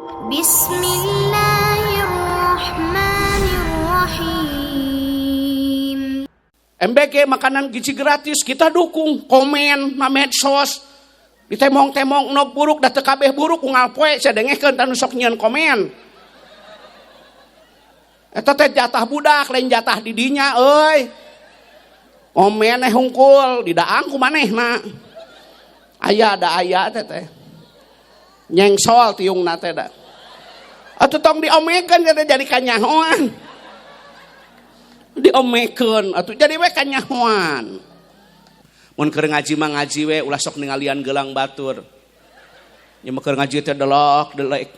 Bismillahirrahmanirrahim. MBG makanan gizi gratis kita dukung, komen na medsos ditemong-temong nok buruk da teu kabeh buruk unggal poe sia dengekeun tanu sok nyieun komen. Eta teh jatah budak lain jatah di dinya euy. Komen eh hungkul didaang ku manehna. Aya da aya teh teh. Nyengsol tiungna teh da. Atuh tong diomekeun teh jadi kanyahoan. Diomekeun atuh jadi we kanyahoan. Mun keur ngaji mah ngaji we ulah sok ningalian gelang batur. Nya mah keur ngaji teh delok delek.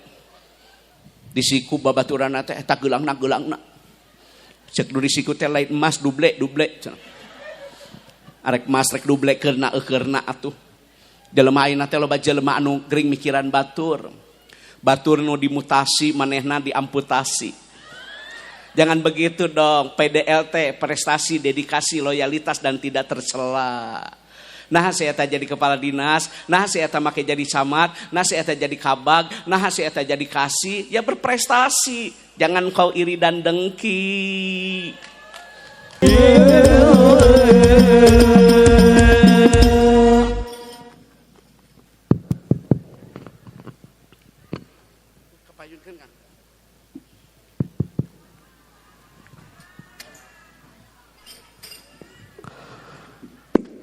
Di siku babaturanna teh eta geulangna geulangna. Cek nu di siku teh lain emas duble duble cenah. Arek emas rek duble keurna eukeurna atuh. Jelema ayeuna teh loba jelema anu gering mikiran batur. Batur nu dimutasi manehna diamputasi. Jangan begitu dong, PDLT, prestasi, dedikasi, loyalitas, dan tidak tercela. Nah saya tak jadi kepala dinas, nah saya tak make jadi camat, nah saya tak jadi kabag, nah saya tak jadi kasih, ya berprestasi. Jangan kau iri dan dengki.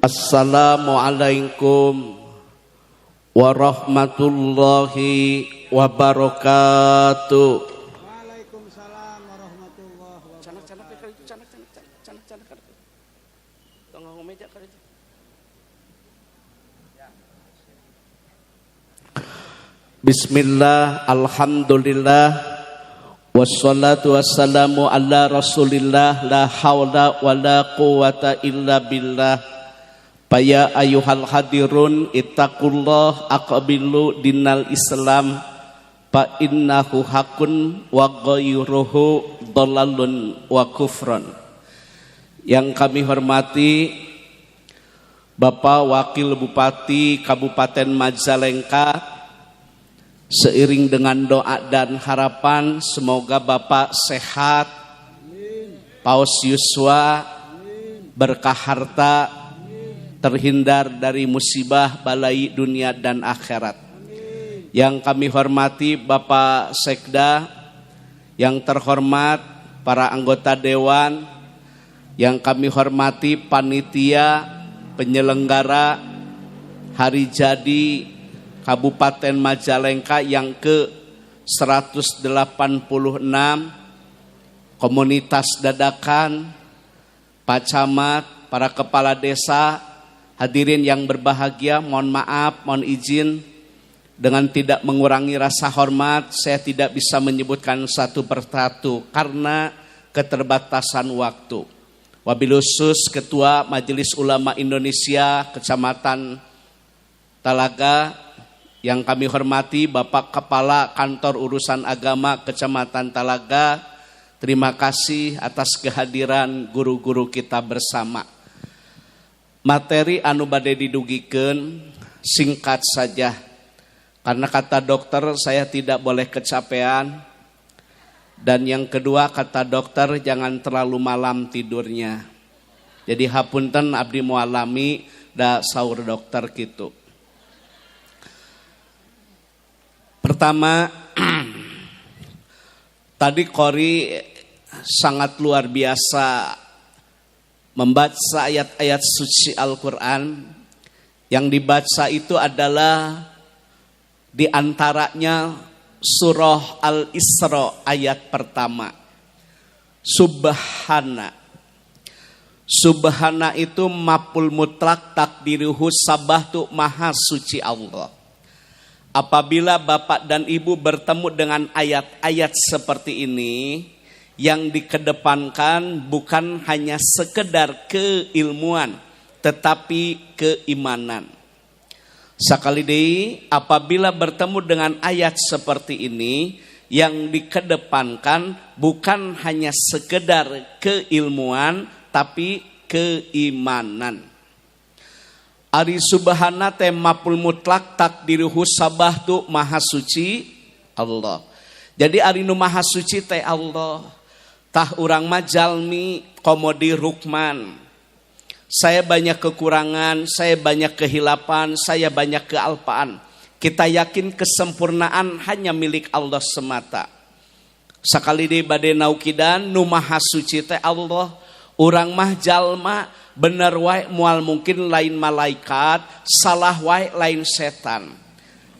Assalamualaikum warahmatullahi wabarakatuh. Waalaikumsalam warahmatullahi wabarakatuh. Canak. Tong meja kali itu. Bismillah, alhamdulillah, wassalatu wassalamu ala rasulillah, la hawla wala quwata illa billah. Paya ayuhal hadirun ittaqullah aqbilu dinal Islam fa innahu hakun wa ghairuhu dhalalun wa kufran. Yang kami hormati Bapak Wakil Bupati Kabupaten Majalengka, seiring dengan doa dan harapan semoga Bapak sehat, paus yuswa, berkah harta, terhindar dari musibah balai dunia dan akhirat. Yang kami hormati Bapak Sekda, yang terhormat para anggota dewan, yang kami hormati panitia penyelenggara Hari Jadi Kabupaten Majalengka yang ke 186, komunitas dadakan, Pak Camat, para kepala desa, hadirin yang berbahagia, mohon maaf, mohon izin, dengan tidak mengurangi rasa hormat, saya tidak bisa menyebutkan satu persatu karena keterbatasan waktu. Wabil khusus Ketua Majelis Ulama Indonesia Kecamatan Talaga, yang kami hormati Bapak Kepala Kantor Urusan Agama Kecamatan Talaga, terima kasih atas kehadiran guru-guru kita bersama. Materi anu bade didugikeun singkat saja. Karena kata dokter saya tidak boleh kecapean. Dan yang kedua kata dokter jangan terlalu malam tidurnya. Jadi hapunten abdi mualami da saur dokter gitu. Pertama, tadi Qori sangat luar biasa membaca ayat-ayat suci Al-Quran. Yang dibaca itu adalah diantaranya surah Al-Isra ayat pertama. Subhana. Subhana itu maf'ul mutlak takdiruhu sabahtu, maha suci Allah. Apabila bapak dan ibu bertemu dengan ayat-ayat seperti ini, yang dikedepankan bukan hanya sekedar keilmuan, tetapi keimanan. Sakali deui, apabila bertemu dengan ayat seperti ini, yang dikedepankan bukan hanya sekedar keilmuan, tapi keimanan. Ari subhana teh maf'ul mutlak takdiruhu sabahtu maha suci. Allah. Jadi ari nu maha suci teh Allah. Tah urang mah jalmi komodi rukman. Saya banyak kekurangan, saya banyak kehilapan, saya banyak kealpaan. Kita yakin kesempurnaan hanya milik Allah semata. Sakali deui bade naukidan, nu maha suci teh Allah. Urang mah jalma, bener wae moal mungkin lain malaikat, salah wae lain setan.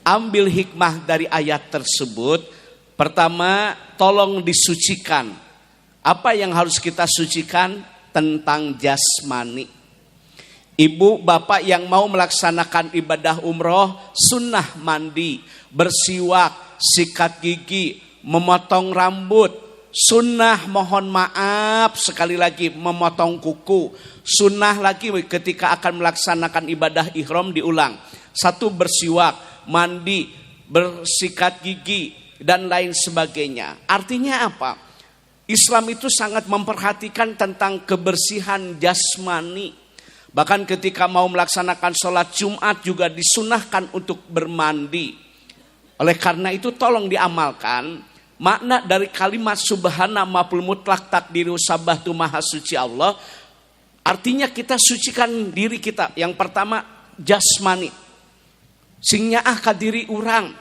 Ambil hikmah dari ayat tersebut. Pertama, tolong disucikan. Apa yang harus kita sucikan? Tentang jasmani. Ibu, bapak yang mau melaksanakan ibadah umroh, sunnah mandi, bersiwak, sikat gigi, memotong rambut, sunnah mohon maaf sekali lagi memotong kuku, sunnah lagi ketika akan melaksanakan ibadah ihram diulang. Satu, bersiwak, mandi, bersikat gigi, dan lain sebagainya. Artinya apa? Islam itu sangat memperhatikan tentang kebersihan jasmani. Bahkan ketika mau melaksanakan sholat Jumat juga disunahkan untuk bermandi. Oleh karena itu tolong diamalkan makna dari kalimat subhana maf'ul mutlak takdiru sabbahtu, maha suci Allah. Artinya kita sucikan diri kita. Yang pertama jasmani. Sing nyaah ka diri urang.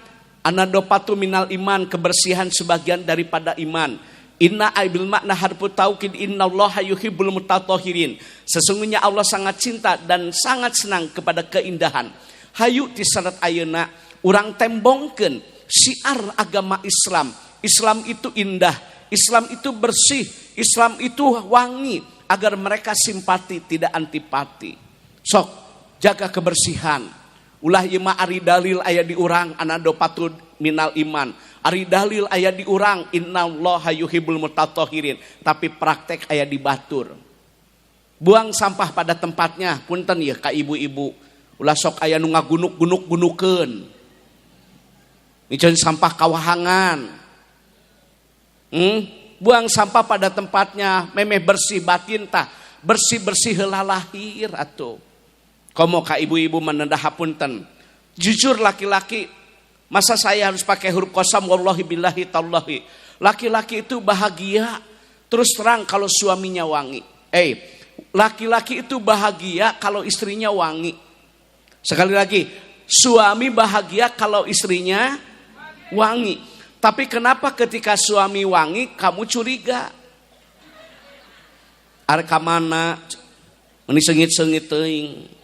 Annadhofatu minal iman, kebersihan sebagian daripada iman. Inna ay bil makna harfu taukid, innallaha yuhibbul mutatahhirin. Sesungguhnya Allah sangat cinta dan sangat senang kepada keindahan. Hayu ti sarat ayeuna urang tembongkeun syiar agama Islam. Islam itu indah, Islam itu bersih, Islam itu wangi, agar mereka simpati tidak antipati. Sok jaga kebersihan. Ulah ieu mah ari dalil aya di urang, annadhofatu minal iman. Ari dalil aya di urang, innallaha yuhibbul mutatahhirin, tapi praktek aya di batur. Buang sampah pada tempatnya, punten ya ka ibu-ibu. Ulah sok aya nu ngagunuk-gunuk-gunukeun. Miceun sampah kawahangan. Buang sampah pada tempatnya, memeh bersih batin tah, bersih-bersih heula lahir atuh. Komo ka ibu-ibu menendah, hapunten. Jujur laki-laki, masa saya harus pakai huruf kosam, wallahi billahi tallahi. Laki-laki itu bahagia terus terang kalau suaminya wangi. Laki-laki itu bahagia kalau istrinya wangi. Sekali lagi, suami bahagia kalau istrinya wangi. Tapi kenapa ketika suami wangi kamu curiga? Arek mana? Meni seungit-seungit teuing.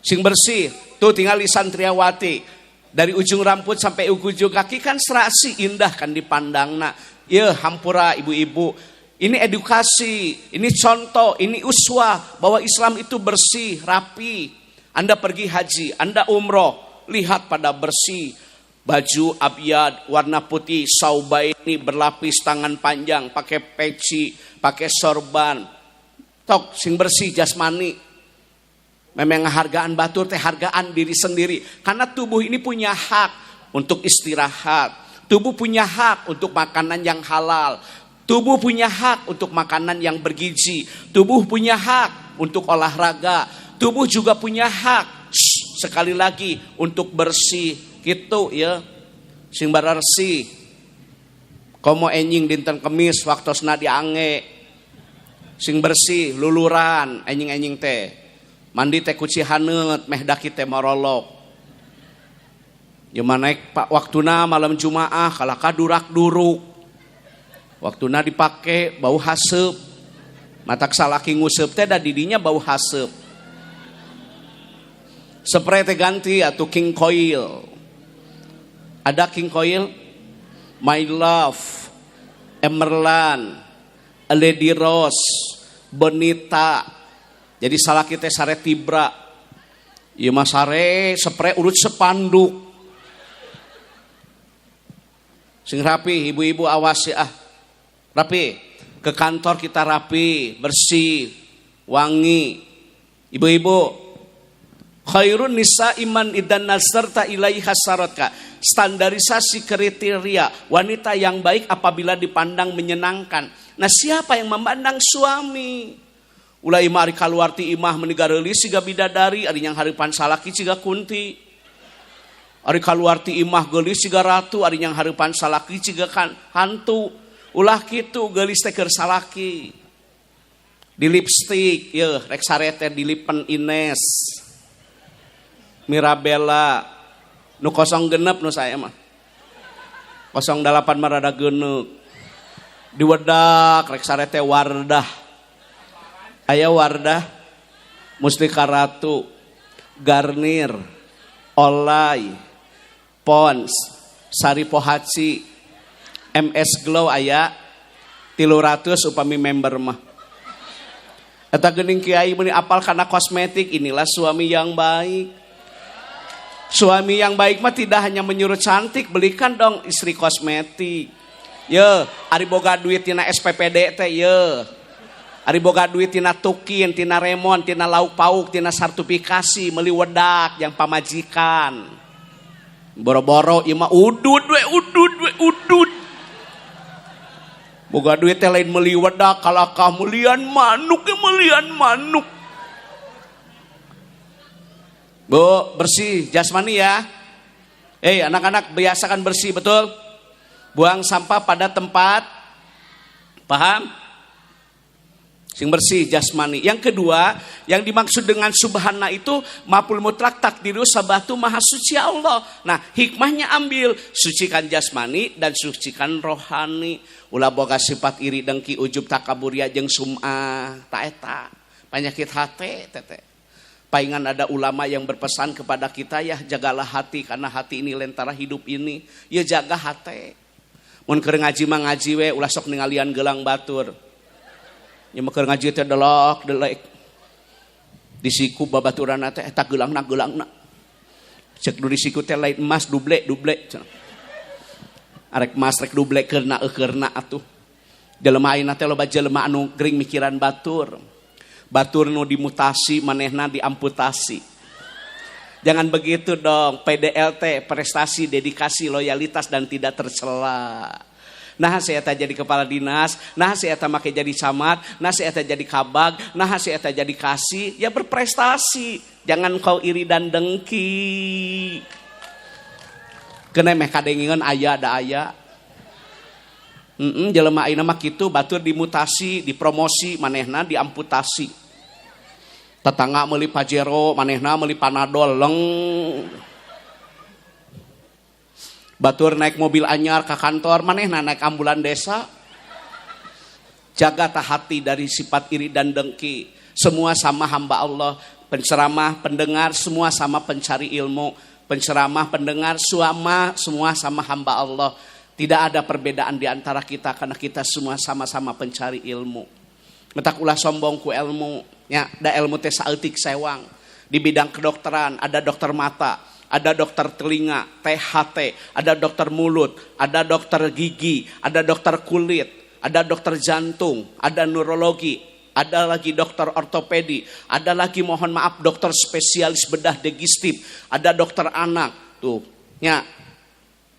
Sing bersih, tuh tinggal di santriawati. Dari ujung rambut sampai ujung kaki kan serasi, indah kan dipandang. Nah, ya hampura ibu-ibu. Ini edukasi, ini contoh, ini uswah bahwa Islam itu bersih, rapi. Anda pergi haji, Anda umroh, lihat pada bersih. Baju abyad, warna putih, saubaini berlapis, tangan panjang, pakai peci, pakai sorban. Tok, sing bersih jasmani. Memang hargaan batur teh hargaan diri sendiri. Karena tubuh ini punya hak untuk istirahat. Tubuh punya hak untuk makanan yang halal. Tubuh punya hak untuk makanan yang bergizi. Tubuh punya hak untuk olahraga. Tubuh juga punya hak sekali lagi untuk bersih gitu ya. Sing bararsih. Komo enjing dinten Kemis waktosna diangge. Sing bersih luluran enjing-enjing teh. Mandi teh ku cai haneut meh daki teh marolok. Ya naik pak waktuna malam Jumaah kalahka durak duruk. Waktuna dipake bau haseup. Matak salaki nguseup teh da didinya bau haseup. Spray teh ganti atau King Koil. Ada King Koil? My Love, Emerlan, Lady Rose, Bonita. Jadi salaki teh sare tibra. Ieu mah sare spray urut sepanduk. Sing rapi, ibu-ibu awas ya ah. Rapi. Ke kantor kita rapi, bersih, wangi. Ibu-ibu, khairun nisa iman idan nazarta ilaiha saratka. Standarisasi kriteria wanita yang baik apabila dipandang menyenangkan. Nah, siapa yang memandang? Suami. Ulah imah ari kaluar ti imah meni gareulis siga bidadari, ari yang haripan salaki siga kunti. Ari kaluar ti imah geulis siga ratu, ari nyang hareupan salaki siga kan hantu. Ulah kitu, geulis teh keur salaki. Di lipstick, yeuh rek sare teh dilipen Ines. Mirabella nu 06 nu saya mah. 08 mah rada geuneuk. Diwedak rek sare teh Wardah. Aya Wardah, Mustika Ratu, Garnier, Olay, Pons, Sari Pohaci, MS Glow aya 300 upami member mah. Eta geuning kiai meuni apal kana kosmetik, inilah suami yang baik. Suami yang baik mah tidak hanya menyuruh cantik, belikan dong istri kosmetik. Ye, ari boga duit tina SPPD teh ye. Ari boga duit tina tukin, tina remon, tina lauk pauk, tina sertifikasi, meuli wedak yang pamajikan. Boro-boro ieu mah udud we, udud we, udud. Boga duit teh lain meuli wedak, kalakah meulian manuk, meulian manuk. Bu, bersih jasmani ya. Anak-anak biasakan bersih, betul? Buang sampah pada tempat. Paham? Sing bersih jasmani. Yang kedua, yang dimaksud dengan subhana itu maf'ul mutlak takdiru sabatu maha suci Allah. Nah, hikmahnya ambil, sucikan jasmani dan sucikan rohani. Ulah boga sifat iri dengki ujub takabur ria jeung sum'ah, ta eta. Penyakit hate tete. Paingan ada ulama yang berpesan kepada kita ya, jagalah hati karena hati ini lentera hidup ini. Ya jaga hati. Mun keur ngaji mah ngaji we, ulah sok ningalian gelang batur. Ya mah keur ngaji teh delok delek. Di siku babaturanna teh eta geulangna geulangna. Cek nu di siku teh lain emas duble duble cenah. Arek emas rek duble keurna eukeurna atuh. Jelema ayeuna teh loba jelema anu gering mikiran batur. Batur nu dimutasi manehna diamputasi. Jangan begitu dong. PDLT, prestasi, dedikasi, loyalitas dan tidak tercela. Nah saya tak jadi kepala dinas, nah saya tak make jadi camat, nah saya tak jadi kabag, nah saya tak jadi kasih, ya berprestasi. Jangan kau iri dan dengki. Kena meh kadengingan aya da aya. Jelema ayeuna mah kitu, batur dimutasi, dipromosi, manehna diamputasi. Tetangga meuli Pajero, manehna meuli Panadol, leng. Batur naik mobil anyar ke kantor, manehna naik ambulan desa. Jaga hati dari sifat iri dan dengki. Semua sama hamba Allah. Penceramah, pendengar, semua sama pencari ilmu. Penceramah, pendengar, semua sama hamba Allah. Tidak ada perbedaan di antara kita karena kita semua sama-sama pencari ilmu. Metak ulah sombong ku ilmu. Ya, da ilmu teh saeutik sewang. Di bidang kedokteran ada dokter mata, ada dokter telinga, THT, ada dokter mulut, ada dokter gigi, ada dokter kulit, ada dokter jantung, ada neurologi, ada lagi dokter ortopedi, ada lagi mohon maaf dokter spesialis bedah digestif, ada dokter anak. Tuh, ya.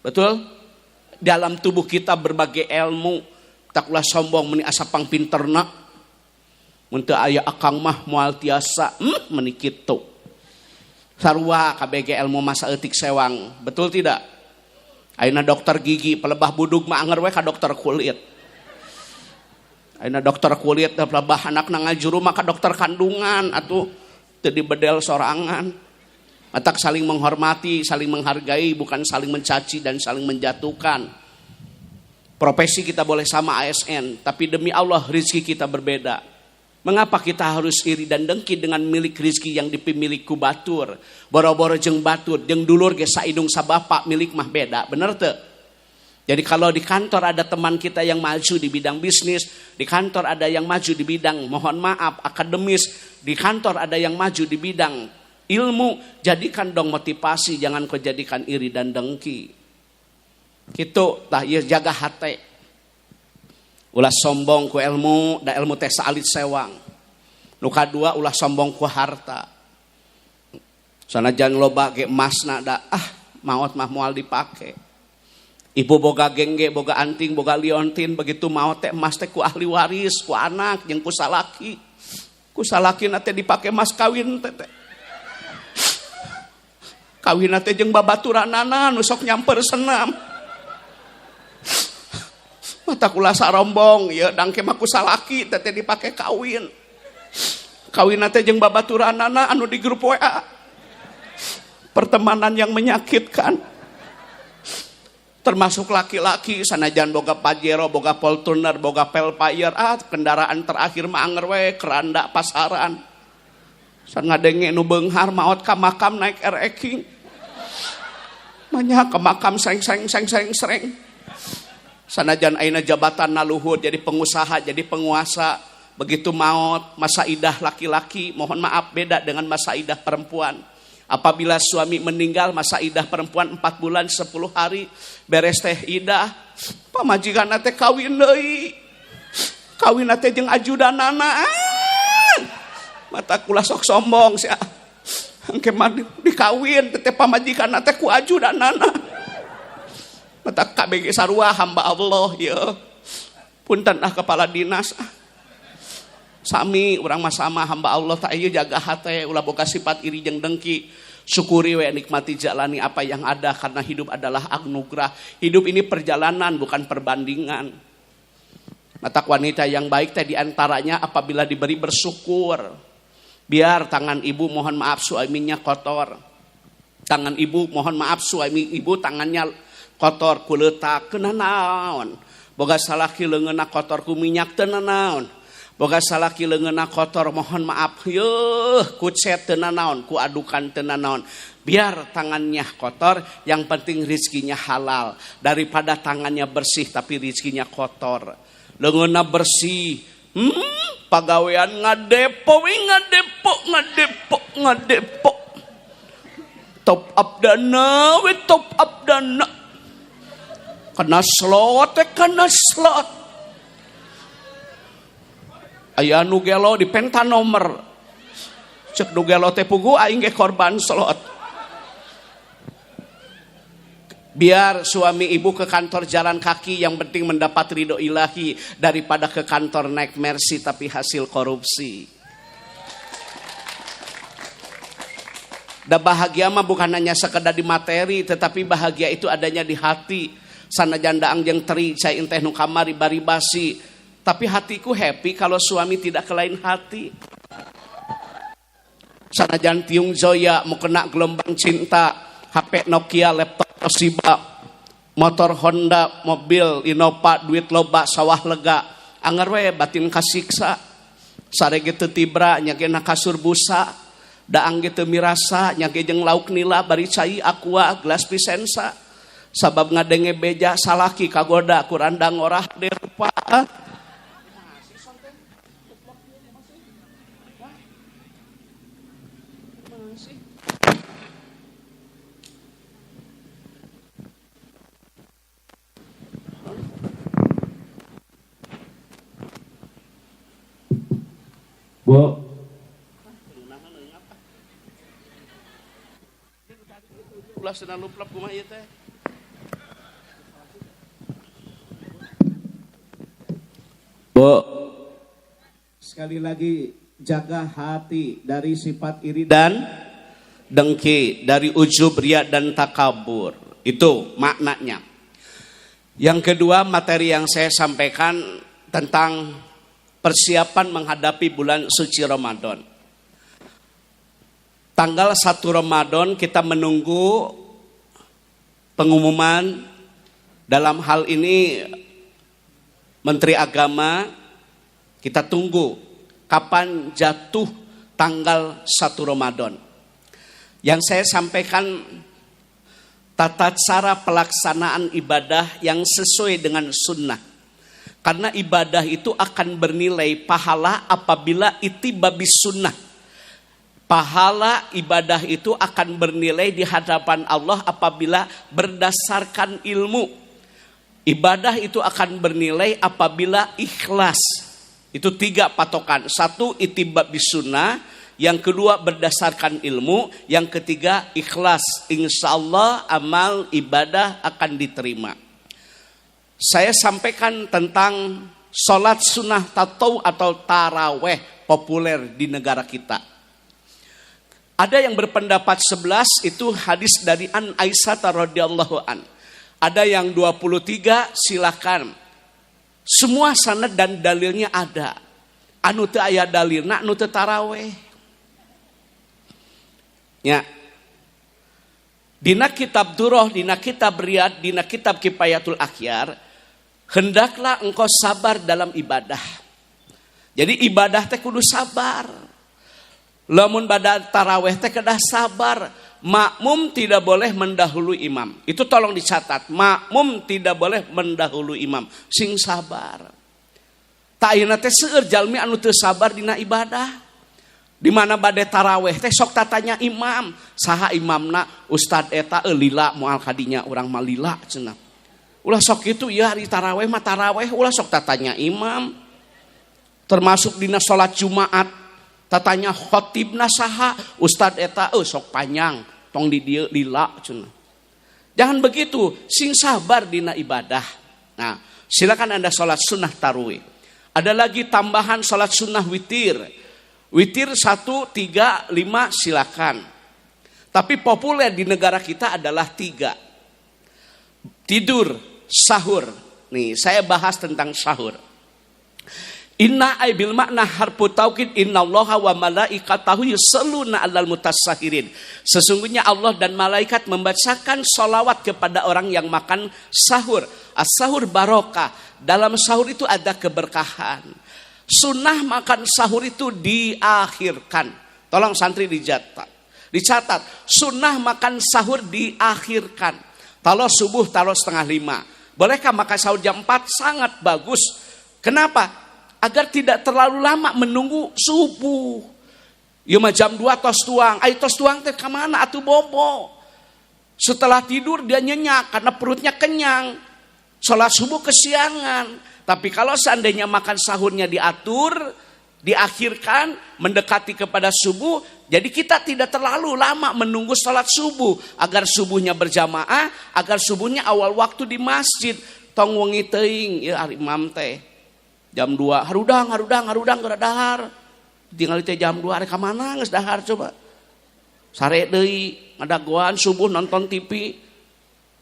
Betul? Dalam tubuh kita berbagai ilmu. Tak ulah sombong meni asa pangpinterna. Mun teu aya akang mah moal tiasa, meni kitu. Sarua KBG ilmu masa eutik sewang, betul tidak? Ayeuna dokter gigi pelebah budug mah anger we ka dokter kulit. Ayeuna dokter kulit da pelebah anakna ngajuru mah ka dokter kandungan atuh teu dibedel sorangan. Matak saling menghormati, saling menghargai, bukan saling mencaci dan saling menjatuhkan. Profesi kita boleh sama ASN, tapi demi Allah rezeki kita berbeda. Mengapa kita harus iri dan dengki dengan milik rezeki yang dipemilik ku batur? Boro-boro jeung batur, jeung dulur ge saindung sabapak milik mah beda, bener teu? Jadi kalau di kantor ada teman kita yang maju di bidang bisnis, di kantor ada yang maju di bidang mohon maaf akademis, di kantor ada yang maju di bidang ilmu, jadikan dong motivasi, jangan kau jadikan iri dan dengki. Gitu, tah ieu jaga hate. Ulah sombong ku ilmu, da ilmu teh saalit sewang. Nu kadua ulah sombong ku harta. Sanajan loba ge emasna da maot mah moal dipake. Ibu boga gengge, boga anting, boga liontin, begitu maot teh emas teh ku ahli waris, ku anak jeung ku salaki. Ku salaki na teh dipake mas kawin teh teh. Kawin teh jeung babaturanana nu sok nyamper senam. Mata kula sarombong ieu dangke mah ku salaki teh dipake kawin. Kawin teh jeung babaturanana anu di grup WA. Pertemanan yang menyakitkan. Termasuk laki-laki sanajan boga Pajero, boga Fortuner, boga Velfire, kendaraan terakhir mah anger we keranda pasaran. Sangadenge nu beunghar maot ka makam naik RX King. Manya ke makam seng seng seng seng sreng. Sanajan ayeuna jabatan luhur jadi pengusaha, jadi penguasa, begitu maot masa idah laki-laki, mohon maaf beda dengan masa idah perempuan. Apabila suami meninggal masa idah perempuan 4 bulan 10 hari, beres teh idah, pamajikan teh kawin deui. Kawin teh jeung ajudanana. Mata kula sok sombong sia. Engke mah dikawin teh pamajikan teh ku ajudanana. Mata KBG sarua hamba Allah ya. Punten ah kepala dinas ah. Sami urang mah sama hamba Allah tak ieu jaga hate ulah boga sifat iri jeung dengki. Syukuri we, nikmati, jalani apa yang ada karena hidup adalah anugerah. Hidup ini perjalanan bukan perbandingan. Mata wanita yang baik teh diantaranya apabila diberi bersyukur. Biar tangan ibu mohon maaf suaminya kotor. Tangan ibu mohon maaf suami ibu tangannya kotor kuleutak keuna naon. Boga salaki leungeunna kotor ku minyak teu naon. Boga salaki leungeunna kotor mohon maaf yeuh ku cet teu naon, ku adukan teu naon. Biar tangannya kotor yang penting rizkinya halal daripada tangannya bersih tapi rizkinya kotor. Leungeunna bersih, pagawean ngadepo we ngadepo ngadepo ngadepo. Top up dana we top up dana. Kena slot we kena slot. Aya nu gelo dipenta nomor. Cek nu gelo teh pugu aing ge korban slot. Biar suami ibu ke kantor jalan kaki yang penting mendapat ridho ilahi daripada ke kantor naik Mercy tapi hasil korupsi. Da bahagia mah bukan hanya sekedar di materi tetapi bahagia itu adanya di hati. Sanajan daang jeung teri cai teh nu kamari bari basi. Tapi hatiku happy kalau suami tidak ke lain hati. Sanajan tiung zoya mau kena gelombang cinta, HP Nokia, laptop Toshiba, motor Honda, mobil Innova, duit loba, sawah lega. Angger we batin kasiksa. Sare ge teu tibra nya ge na kasur busa. Daang ge teu mirasa nya ge jeung lauk nila bari cai aqua gelas Vicenza. Sabab ngadenge beja salaki kagoda kurandang orah derupa. Bu. Ulah senang luplap kumaha ieu teh. Bu. Sekali lagi jaga hati dari sifat iri dan dengki, dari ujub, riya dan takabur. Itu maknanya. Yang kedua materi yang saya sampaikan tentang persiapan menghadapi bulan suci Ramadan. Tanggal 1 Ramadan kita menunggu pengumuman dalam hal ini Menteri Agama, kita tunggu kapan jatuh tanggal 1 Ramadan. Yang saya sampaikan tata cara pelaksanaan ibadah yang sesuai dengan sunnah. Karena ibadah itu akan bernilai pahala apabila ittiba bis sunnah. Pahala ibadah itu akan bernilai di hadapan Allah apabila berdasarkan ilmu. Ibadah itu akan bernilai apabila ikhlas. Itu 3 patokan. 1, ittiba bis sunnah. Yang kedua berdasarkan ilmu. Yang ketiga ikhlas. Insya Allah amal ibadah akan diterima. Saya sampaikan tentang sholat sunnah tatau atau taraweh populer di negara kita. Ada yang berpendapat 11, itu hadis dari An Aisyah radhiyallahu an. Ada yang 23, silakan. Semua sanad dan dalilnya ada. Anu teu aya dalilna anu teu taraweh. Ya. Dina kitab Durroh, dina kitab Riyad, dina kitab Kifayatul Akhyar, hendaklah engkau sabar dalam ibadah. Jadi ibadah teh kudu sabar. Lamun bade taraweh teh kedah sabar. Makmum tidak boleh mendahului imam. Itu tolong dicatat. Makmum tidak boleh mendahului imam. Sing sabar. Tah, ayeuna teh seueur jalmi anu teu sabar dina ibadah. Di mana bade taraweh teh sok tatanya imam. Saha imamna? Ustad eta lila, moal kadinya, urang mah lila cenah. Ulah sok kitu ya, hari taraweh mah taraweh, ulah sok tatanya imam. Termasuk dina salat Jumat, tatanya khotibna saha, ustad eta sok panjang, tong di dieu, lila cenah. Jangan begitu, sing sabar dina ibadah. Nah, silakan Anda sholat sunnah tarawih. Ada lagi tambahan sholat sunnah witir. Witir 1, 3, 5, silakan. Tapi populer di negara kita adalah 3. Tidur, sahur. Nih, saya bahas tentang sahur. Inna ay bil makna harfu taukid, innallaha wa malaikatahu yusalluna 'alal mutasahhirin. Sesungguhnya Allah dan malaikat membacakan solawat kepada orang yang makan sahur. As-sahur barokah. Dalam sahur itu ada keberkahan. Sunnah makan sahur itu diakhirkan. Tolong santri dicatat. Dicatat, sunnah makan sahur diakhirkan. Kalau subuh taruh 4.30. Bolehkah makan sahur jam 4? Sangat bagus. Kenapa? Agar tidak terlalu lama menunggu subuh. Ieu mah jam 2 tos tuang. Ai tos tuang teh kamana atuh bobo? Setelah tidur dia nyenyak karena perutnya kenyang. Sholat subuh kesiangan. Tapi kalau seandainya makan sahurnya diatur, diakhirkan, mendekati kepada subuh, jadi kita tidak terlalu lama menunggu sholat subuh. Agar subuhnya berjamaah, agar subuhnya awal waktu di masjid. Tong wengi teuing, ya ari imam teh. Jam 2, harudang, harudang, harudang, geura dahar. Tinggal teh jam 2, ari ka mana geus dahar coba. Sare deui, ngadagoan subuh nonton TV.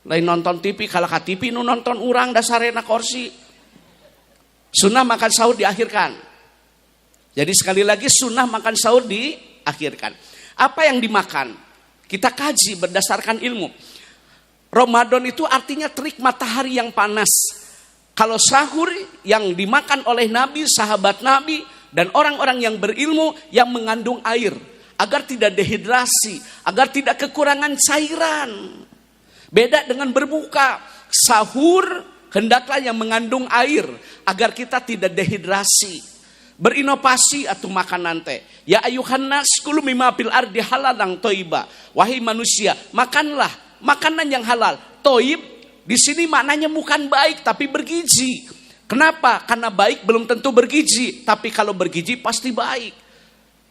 Lain nonton TV, kalah ka TV nu nonton urang, da sarena kursi. Sunnah makan sahur diakhirkan. Jadi sekali lagi, sunnah makan sahur diakhirkan. Apa yang dimakan? Kita kaji berdasarkan ilmu. Ramadan itu artinya terik matahari yang panas. Kalau sahur yang dimakan oleh Nabi, sahabat Nabi, dan orang-orang yang berilmu yang mengandung air. Agar tidak dehidrasi, agar tidak kekurangan cairan. Beda dengan berbuka. Sahur hendaklah yang mengandung air agar kita tidak dehidrasi. Berinovasi atau makanan teh. Ya ayuhan nas kulu mimma fil ardi halalan thayyiba. Wahai manusia, makanlah makanan yang halal. Thayyib di sini maknanya bukan baik tapi bergizi. Kenapa? Karena baik belum tentu bergizi, tapi kalau bergizi pasti baik.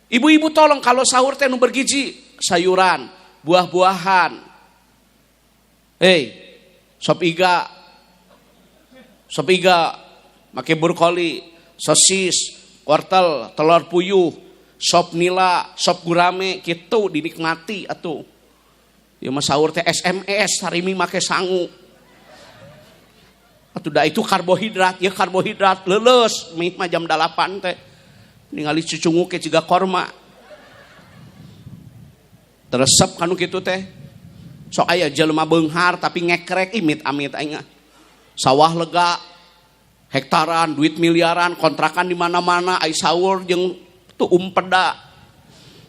Ibu-ibu tolong kalau sahur teh nu bergizi, sayuran, buah-buahan. Hei, sop iga. Sop iga, make brokoli, sosis, wortel, telur puyuh, sop nila, sop gurame, gitu dinikmati atuh. Ya mah sahur teh SMS, sarimi make sangu. Atuh da itu karbohidrat, ya karbohidrat leuleus, mie mah jam 8 teh. Ningali cucunguk ke jiga korma. Teresep kanu kitu teh. Sok aya jelema beunghar tapi ngekrek, imit amit aing. Sawah lega, hektaran, duit miliaran, kontrakan di mana-mana, ai sahur jeung tuh umpeda.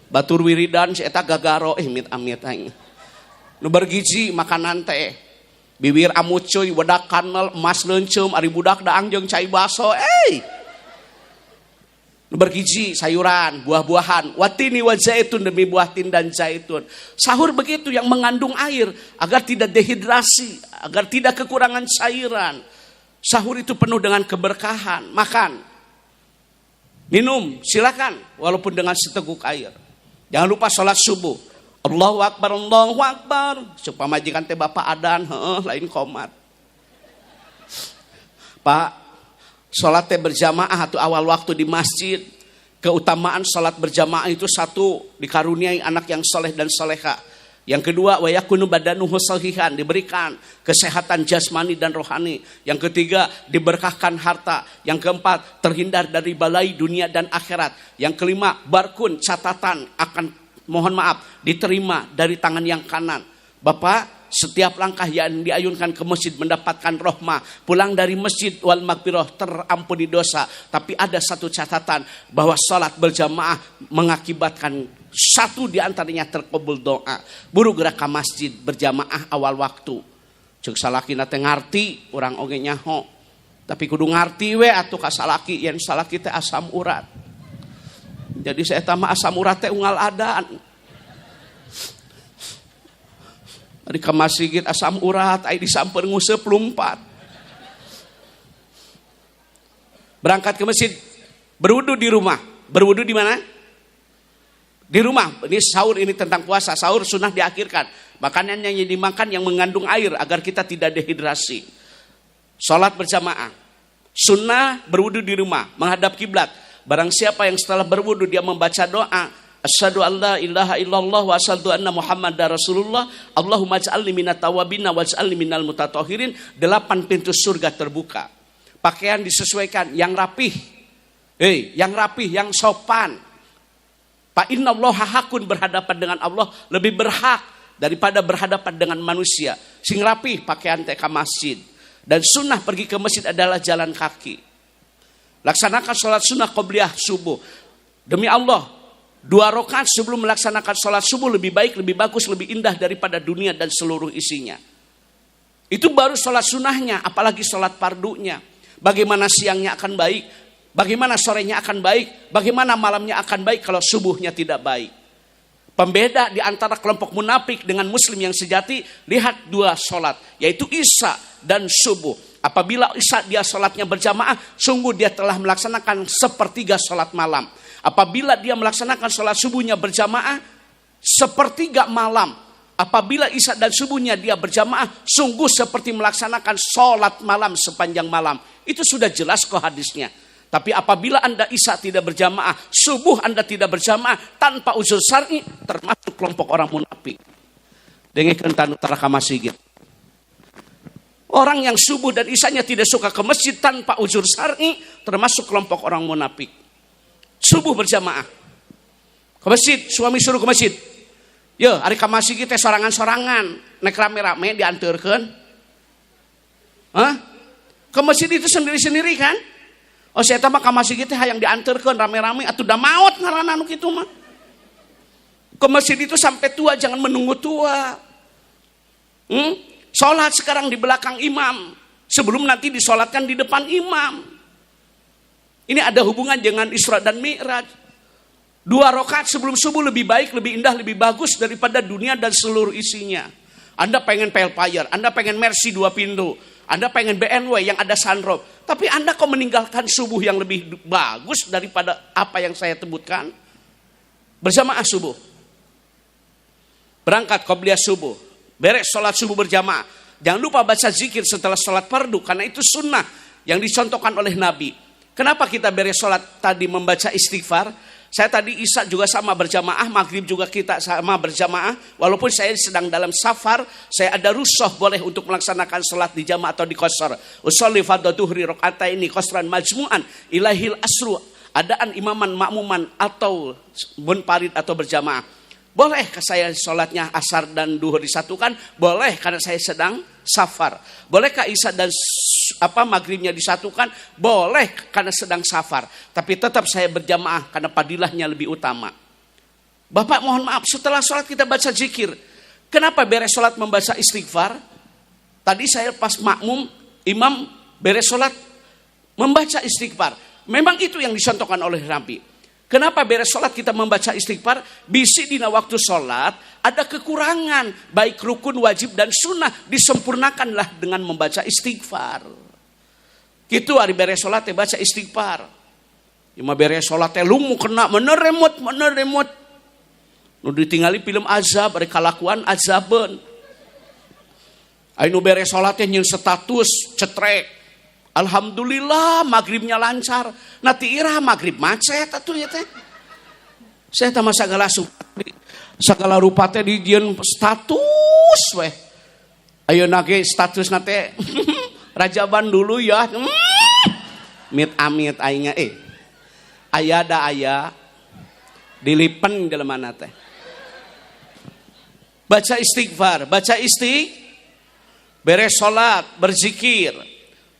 Batur wiridan si eta gagaro, imit amit aing. Nu bergizi makanan teh. Bibir amucuy, wedak kanel, emas leuncum, ari budak daang jeung cai baso. Nu bergizi sayuran, buah-buahan, wattini wa zaitun, demi buah tin dan zaitun. Sahur begitu yang mengandung air agar tidak dehidrasi, agar tidak kekurangan cairan. Sahur itu penuh dengan keberkahan. Makan, minum, silakan walaupun dengan seteguk air. Jangan lupa sholat subuh. Allahu Akbar, Allahu Akbar. Cek pamajikan teh, "Bapak adan." "Heeh, lain komat." Pak, sholat teh berjamaah atau awal waktu di masjid. Keutamaan salat berjamaah itu satu, dikaruniai anak yang soleh dan soleha. Yang kedua, wa yakunu badanuhu sahihan, diberikan kesehatan jasmani dan rohani. Yang ketiga, diberkahkan harta. Yang keempat, terhindar dari balai dunia dan akhirat. Yang kelima, barkun, catatan akan, mohon maaf, diterima dari tangan yang kanan. Bapak, setiap langkah yang diayunkan ke masjid mendapatkan rohmah. Pulang dari masjid wal magfirah, terampuni dosa. Tapi ada satu catatan bahwa salat berjamaah mengakibatkan satu diantaranya terkabul doa. Buru gerak ke masjid berjamaah awal waktu. Cek salaki teh ngarti, urang oge nyaho. Tapi kudu ngarti we atuh ka salaki, yen salaki teh asam urat. Jadi saya mah asam urat teh unggal adaan. Ari ka masjid asam urat, ai disamper nguseup lumpat. Berangkat ke masjid, berwudu di rumah. Berwudu di mana? Di rumah. Ini sahur, ini tentang puasa. Sahur sunnah diakhirkan. Makanan yang dimakan yang mengandung air agar kita tidak dehidrasi. Salat berjamaah. Sunnah berwudu di rumah, menghadap kiblat. Barang siapa yang setelah berwudu dia membaca doa, asyhadu alla ilaha illallah wa asyhadu anna muhammadar rasulullah, Allahumma ij'alni minat tawabina waj'alni minal mutatahhirin, 8 pintu surga terbuka. Pakaian disesuaikan, yang rapih. Yang rapih, yang sopan. Pak innallaha hakun, berhadapan dengan Allah lebih berhak daripada berhadapan dengan manusia. Sing rapih pakaian teh ka masjid. Dan sunnah pergi ke masjid adalah jalan kaki. Laksanakan sholat sunnah qobliyah subuh. Demi Allah, 2 rakaat sebelum melaksanakan sholat subuh lebih baik, lebih bagus, lebih indah daripada dunia dan seluruh isinya. Itu baru sholat sunnahnya, apalagi sholat fardunya. Bagaimana siangnya akan baik, bagaimana sorenya akan baik, bagaimana malamnya akan baik kalau subuhnya tidak baik. Pembeda di antara kelompok munafik dengan muslim yang sejati, lihat 2 sholat, yaitu isya dan subuh. Apabila isya dia sholatnya berjamaah, sungguh dia telah melaksanakan 1/3 sholat malam. Apabila dia melaksanakan sholat subuhnya berjamaah, 1/3 malam. Apabila isya dan subuhnya dia berjamaah, sungguh seperti melaksanakan sholat malam sepanjang malam. Itu sudah jelas kok hadisnya. Tapi apabila Anda isya tidak berjamaah, subuh Anda tidak berjamaah, tanpa uzur syar'i, termasuk kelompok orang munafik. Dengekeun tanu tara ka masjid. Orang yang subuh dan isyanya tidak suka ke masjid tanpa uzur syar'i, termasuk kelompok orang munafik. Subuh berjamaah. Ke masjid, suami suruh ke masjid. Yo, ari ka masjid teh sorangan-sorangan, nek rame-rame dianteurkeun. Hah? Ke masjid itu sendiri-sendiri kan? Oh, saya mah ka masjid teh hayang dianteurkeun rame-rame atuh da maot ngaranna nu kitu mah. Ke masjid itu sampai tua, jangan menunggu tua. Sholat sekarang di belakang imam, sebelum nanti disolatkan di depan imam. Ini ada hubungan dengan Isra dan Mi'raj. 2 rakaat sebelum subuh lebih baik, lebih indah, lebih bagus daripada dunia dan seluruh isinya. Anda pengen Vellfire, Anda pengen Mercy 2 pintu, Anda pengen BMW yang ada sunroof. Tapi Anda kok meninggalkan subuh yang lebih bagus daripada apa yang saya sebutkan? Berjamaah subuh. Berangkat qobliyah subuh. Beres sholat subuh berjamaah. Jangan lupa baca zikir setelah sholat fardu, karena itu sunnah yang dicontohkan oleh Nabi. Kenapa kita beres sholat tadi membaca istighfar? Saya tadi isya juga sama berjamaah, maghrib juga kita sama berjamaah. Walaupun saya sedang dalam safar, saya ada rusuh boleh untuk melaksanakan sholat di jamaah atau di qasar. Usolli fardhu dhuhri rakaataini qasran majmu'an ilahil asru, adaan imaman makmuman atau munfarid atau berjamaah. Boleh saya sholatnya asar dan duhur disatukan? Boleh, karena saya sedang safar. Bolehkah isya dan maghribnya disatukan? Boleh, karena sedang safar. Tapi tetap saya berjamaah karena fadilahnya lebih utama. Bapak mohon maaf, setelah sholat kita baca zikir. Kenapa beres sholat membaca istighfar? Tadi saya pas makmum, imam beres sholat membaca istighfar. Memang itu yang dicontohkan oleh Nabi. Kenapa beres sholat kita membaca istighfar? Bisi dina waktu sholat ada kekurangan, baik rukun, wajib, dan sunnah disempurnakanlah dengan membaca istighfar. Gitu hari beres sholat teh baca istighfar. Ima beres sholat teh lumu kena meneremut, meneremut. Nu ditinggali film azab, ari kalakuan azabeun. Ai nu beres sholat teh nyeun status cetrek. Alhamdulillah maghribnya lancar. Nanti ira maghrib macet atuh ya teh. Saya tambah segala rupa teh dijieun status weh. Ayo nage status nate rajaban dulu ya. Mit amit aingnya eh. Aya da aya dilipen jelema teh. Baca istighfar, baca isti beres salat, berzikir.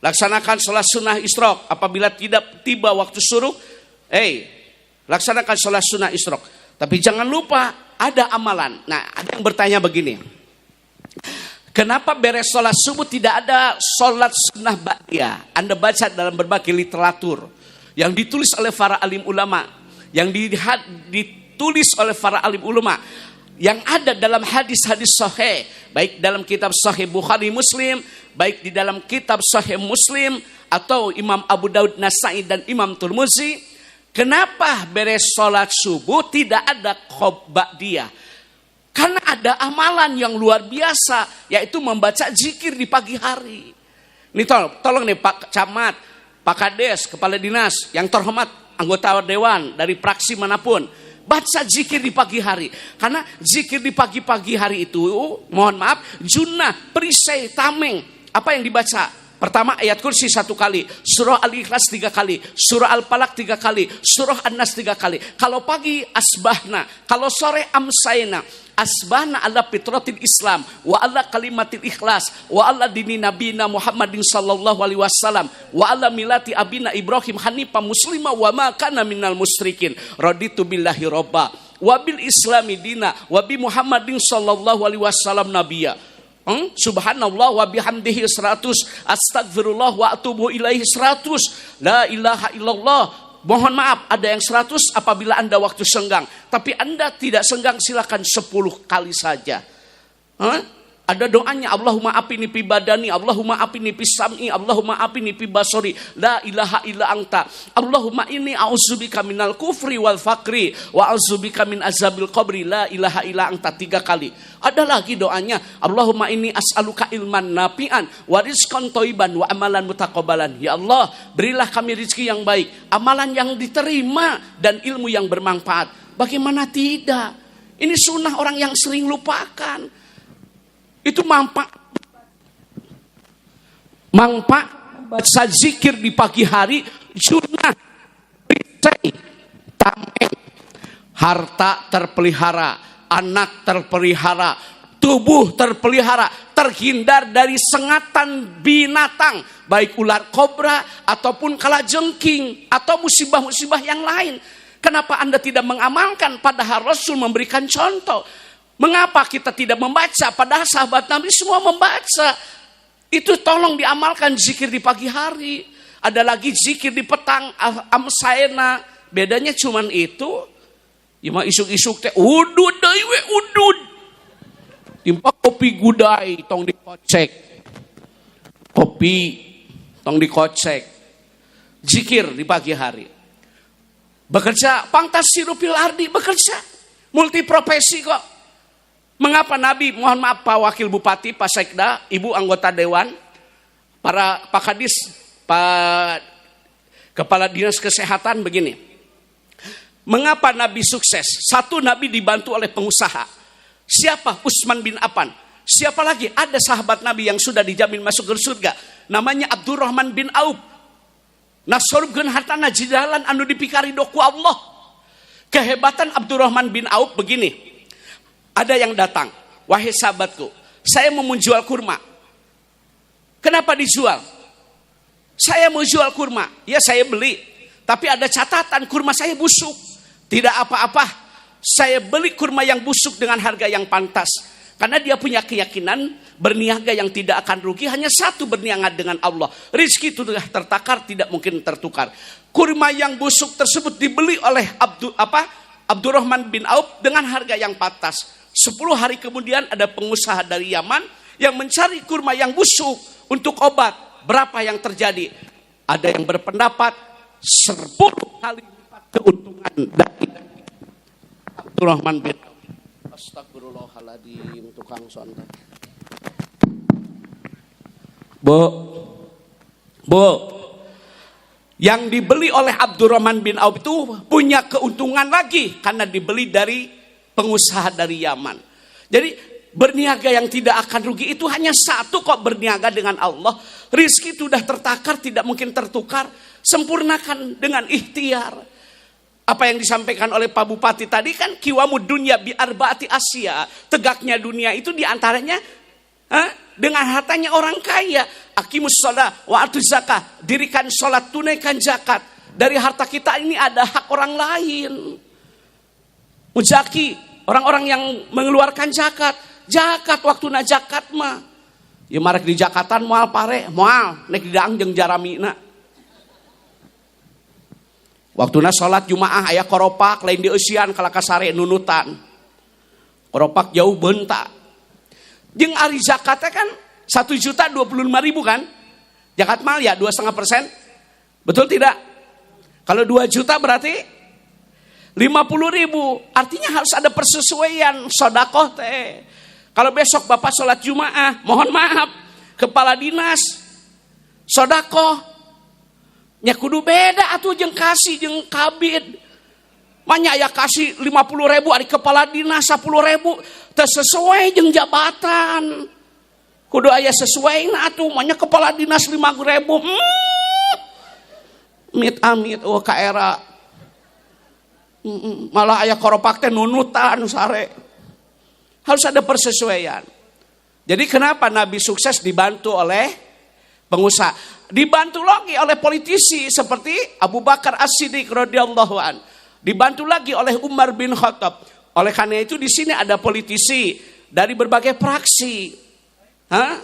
Laksanakan sholat sunnah isyrok apabila tidak tiba waktu syuruq, laksanakan sholat sunnah isyrok. Tapi jangan lupa ada amalan. Nah, ada yang bertanya begini. Kenapa beres sholat subuh tidak ada sholat sunnah ba'diyah? Anda baca dalam berbagai literatur yang ditulis oleh para alim ulama, yang ditulis oleh para alim ulama, yang ada dalam hadis-hadis sahih, baik dalam kitab Sahih Bukhari Muslim, baik di dalam kitab Sahih Muslim atau Imam Abu Daud, Nasai, dan Imam Turmuzi. Kenapa beres sholat subuh tidak ada ba'diyah? Karena ada amalan yang luar biasa, yaitu membaca zikir di pagi hari. Ini tolong, tolong nih Pak Camat, Pak Kades, Kepala Dinas, yang terhormat anggota dewan dari fraksi manapun, baca zikir di pagi hari. Karena zikir di pagi-pagi hari itu, mohon maaf, junah, perisai, tameng. Apa yang dibaca? Pertama ayat kursi satu kali, surah Al-Ikhlas 3 kali, surah Al-Falaq 3 kali, surah An-Nas 3 kali. Kalau pagi asbahna, kalau sore amsayna. Asbahna ala fitratil Islam wa ala kalimatil ikhlas wa ala dini nabina Muhammadin sallallahu alaihi wasallam wa ala milati abina Ibrahim hanifa muslima wa ma kana minal musyrikin raditu billahi robba wa bil islami dina wa bi Muhammadin sallallahu alaihi wasallam nabiyya. Subhanallah wa bihamdihi 100, astagfirullah wa atubu ilaihi 100, la ilaha illallah. Mohon maaf, ada yang 100 apabila Anda waktu senggang. Tapi Anda tidak senggang, silakan 10 kali saja. Huh? Ada doanya, Allahumma afini fi badani, Allahumma afini fi sam'i, Allahumma afini fi basori, la ilaha illa anta. Allahumma inni a'udzubika minal kufri wal fakri wa a'udzubika min azabil qabri, la ilaha illa anta, 3 kali. Ada lagi doanya, Allahumma inni as'aluka ilman nafi'an wa rizqan thayyiban wa amalan mutaqabbalan. Ya Allah, berilah kami rezeki yang baik, amalan yang diterima, dan ilmu yang bermanfaat. Bagaimana tidak? Ini sunnah orang yang sering lupakan. Itu manfaat. Manfaat baca zikir di pagi hari, sunnah, perisai, tameng, harta terpelihara, anak terpelihara, tubuh terpelihara, terhindar dari sengatan binatang, baik ular kobra ataupun kalajengking atau musibah-musibah yang lain. Kenapa Anda tidak mengamalkan? Padahal Rasul memberikan contoh. Mengapa kita tidak membaca? Padahal sahabat Nabi semua membaca. Itu tolong diamalkan zikir di pagi hari. Ada lagi zikir di petang, amsaena. Bedanya cuman itu. Ya mah isuk-isuk teh udud deui we udud. Timpa kopi gudai tong dikocek. Kopi tong dikocek. Zikir di pagi hari. Bekerja fantasiru fil ardi, bekerja. Multi profesi kok. Mengapa Nabi, mohon maaf Pak Wakil Bupati, Pak Sekda, Ibu anggota Dewan, para Pak Kadis, Pak Kepala Dinas Kesehatan begini. Mengapa Nabi sukses? Satu, Nabi dibantu oleh pengusaha. Siapa? Utsman bin Affan. Siapa lagi? Ada sahabat Nabi yang sudah dijamin masuk ke surga. Namanya Abdurrahman bin Auf. Nasorubkeun hartana jalan anu dipikarido ku Allah. Kehebatan Abdurrahman bin Auf begini. Ada yang datang, wahai sahabatku, saya mau menjual kurma. Kenapa dijual? Saya mau jual kurma, ya saya beli. Tapi ada catatan, kurma saya busuk. Tidak apa-apa, saya beli kurma yang busuk dengan harga yang pantas. Karena dia punya keyakinan berniaga yang tidak akan rugi, hanya satu, berniaga dengan Allah. Rizki itu sudah tertakar, tidak mungkin tertukar. Kurma yang busuk tersebut dibeli oleh Abdurrahman bin Auf dengan harga yang pantas. 10 hari kemudian ada pengusaha dari Yaman yang mencari kurma yang busuk untuk obat. Berapa yang terjadi? Ada yang berpendapat 10 kali lipat keuntungan dari Abdurrahman bin Auf. Astagfirullahaladzim, tukang sontek. Bu, Bu, yang dibeli oleh Abdurrahman bin Auf itu punya keuntungan lagi karena dibeli dari pengusaha dari Yaman. Jadi berniaga yang tidak akan rugi itu hanya satu kok, berniaga dengan Allah. Rizki itu sudah tertakar, tidak mungkin tertukar. Sempurnakan dengan ikhtiar. Apa yang disampaikan oleh Pak Bupati tadi kan qiwamud dunya bi arbaati asya. Tegaknya dunia itu diantaranya dengan hartanya orang kaya. Aqimus sholat wa atuz zakah. Dirikan sholat, tunaikan zakat. Dari harta kita ini ada hak orang lain. Muzaki, orang-orang yang mengeluarkan zakat. Zakat waktu na zakat mah. Ya marek di jakatan moal pare, moal nek didaang jeung jaramina. Waktuna sholat Jumaah aya koropak lain dieusian kalaka sare nunutan. Koropak jauh bentak. Jeung ari zakatnya kan 1.025.000 kan? Zakat mal ya 2,5%. Betul tidak? Kalau 2 juta berarti 50.000. Artinya harus ada persesuaian sodakoh teh. Kalau besok bapak sholat Jumaah, mohon maaf, kepala dinas sodakoh nya kudu beda atuh jeung kasih jeung kabid. Manya aya kasih 50.000 ari kepala dinas 10.000 teu sesuai jeung jabatan. Kudu aya sesuai atuh, manya kepala dinas 5.000. Mit amit oh ka era. Malah aya koropak teh nunutan sare. Harus ada persesuaian. Jadi kenapa Nabi sukses dibantu oleh pengusaha? Dibantu lagi oleh politisi seperti Abu Bakar As-Siddiq radhiyallahu an. Dibantu lagi oleh Umar bin Khattab. Oleh karena itu di sini ada politisi dari berbagai fraksi. Hah?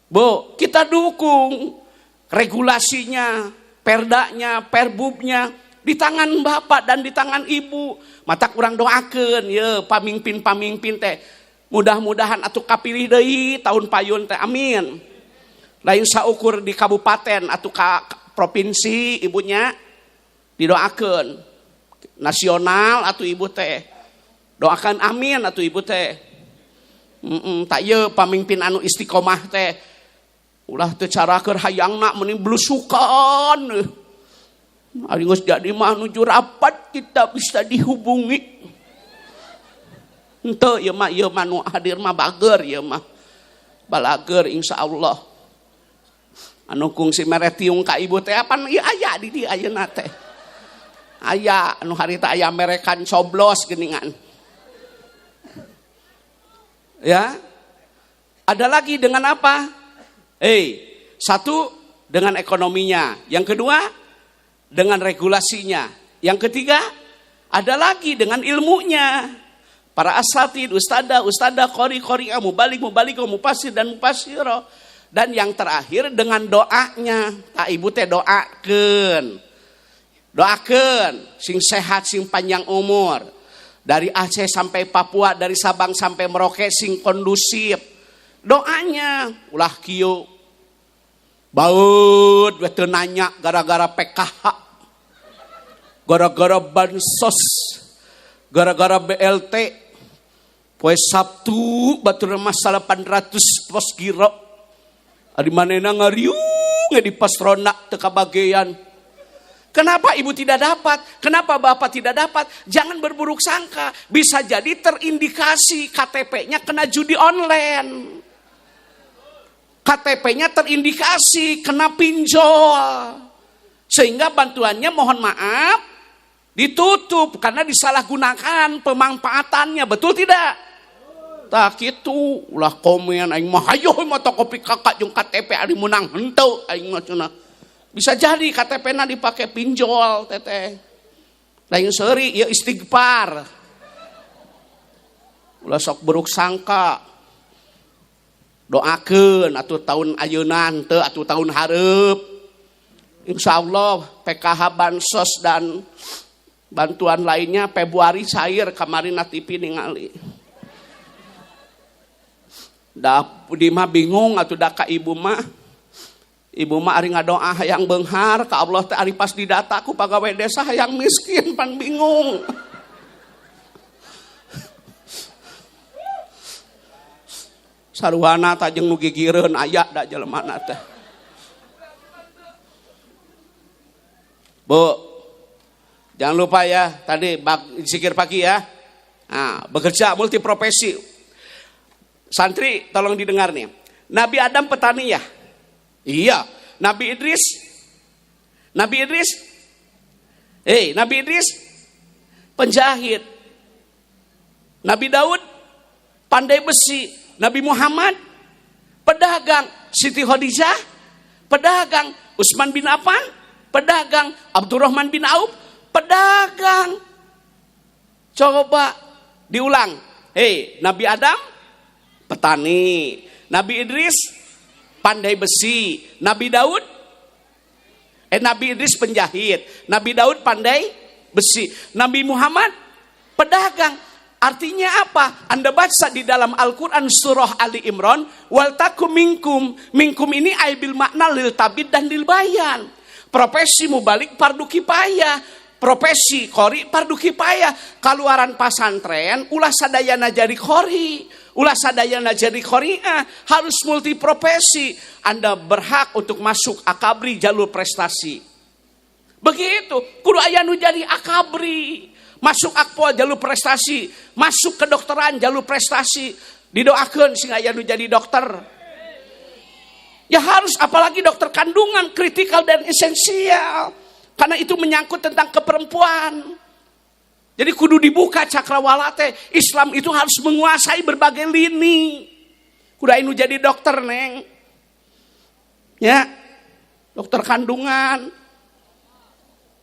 Bu, kita dukung regulasinya, perdanya, perbubnya di tangan bapak dan di tangan ibu. Mata kurang doakeun ye pamimpin-pamimpin teh. Mudah-mudahan atuh kapilih deui tahun payun teh, amin. Lain saukur di kabupaten atau ka provinsi ibunya didoakeun. Nasional atau ibu teh. Doakan amin atau ibu teh. Tak ye pamimpin anu istiqomah teh. Ulah teu cara keur hayangna mending blusukan. Ari geus jadi mah nuju rapat kita bisa dihubungi. Henteu ieu mah, ieu mah nu hadir mah bager ieu mah. Balager insyaallah. Anu kungsi mere tiung ka ibu teh apan ieu aya di dieu ayeuna teh. Aya anu harita aya merekan coblos geuningan. Ya. Ada lagi dengan apa? Satu dengan ekonominya, yang kedua dengan regulasinya, yang ketiga ada lagi dengan ilmunya. Para asatid, ustada, ustada, qori, qori, mubalik, mubalik, mupasir dan mupasiro. Dan yang terakhir dengan doanya. Tak ibu teh doakeun. Doakeun sing sehat, sing panjang umur. Dari Aceh sampai Papua, dari Sabang sampai Merauke sing kondusif. Doanya ulah kieu. Baut we teu nanya gara-gara PKH. Gara-gara bansos. Gara-gara BLT. Poe Sabtu batur mah 800 pos giro. Ari manehna ngariung di pos ronda teu kabagean. Kenapa ibu tidak dapat? Kenapa bapak tidak dapat? Jangan berburuk sangka. Bisa jadi terindikasi K T P-nya kena judi online. K T P-nya terindikasi kena pinjol. Sehingga bantuannya mohon maaf ditutup karena disalahgunakan pemanfaatannya. Betul tidak? Tak gitu, ulah komen aing mah hayoh motokopi kakak jeung KTP ari meunang henteu aing mah cenah. Bisa jadi K T P-na dipake pinjol teteh. Lain seuri ieu istighfar. Ulah sok buruk sangka. Doakeun atuh tahun ayeuna henteu atuh tahun hareup. Insyaallah PKH bansos dan bantuan lainnya Februari cair kemarin na TV ningali. Da di mah bingung atuh da ka ibu mah. Ibu mah ari ngadoa hayang beunghar ka Allah teh ari pas didata ku pagawe desa hayang miskin pan bingung. Saruana ta jeung nu gigireun aya da jelemana teh. Bu, jangan lupa ya tadi zikir pagi ya. Nah, bekerja multi profesi. Santri tolong didengar nih. Nabi Adam petani ya? Iya. Nabi Idris? Nabi Idris? Nabi Idris penjahit. Nabi Daud pandai besi. Nabi Muhammad pedagang. Siti Khadijah pedagang. Utsman bin Affan pedagang. Abdurrahman bin Auf pedagang. Coba diulang. Hei, Nabi Adam petani, Nabi Idris pandai besi, Nabi Daud Nabi Idris penjahit, Nabi Daud pandai besi, Nabi Muhammad pedagang. Artinya apa? Anda baca di dalam Al-Quran surah Ali Imran, wal takum minkum. Minkum ini ay bil makna lil tabid dan lil bayan. Profesi mubalig fardu kifayah. Profesi qori fardu kifayah. Kaluaran pasantren ulah sadayana jadi qori, ulah sadayana jadi qoriah, harus multi profesi. Anda berhak untuk masuk akabri jalur prestasi. Begitu, kudu aya nu jadi akabri. Masuk akpol jalur prestasi, masuk kedokteran jalur prestasi. Didoakeun sing aya nu jadi dokter. Ya harus, apalagi dokter kandungan kritikal dan esensial. Karena itu menyangkut tentang keperempuan. Jadi kudu dibuka cakrawala teh. Islam itu harus menguasai berbagai lini. Kudu anu jadi dokter, Neng. Ya. Dokter kandungan.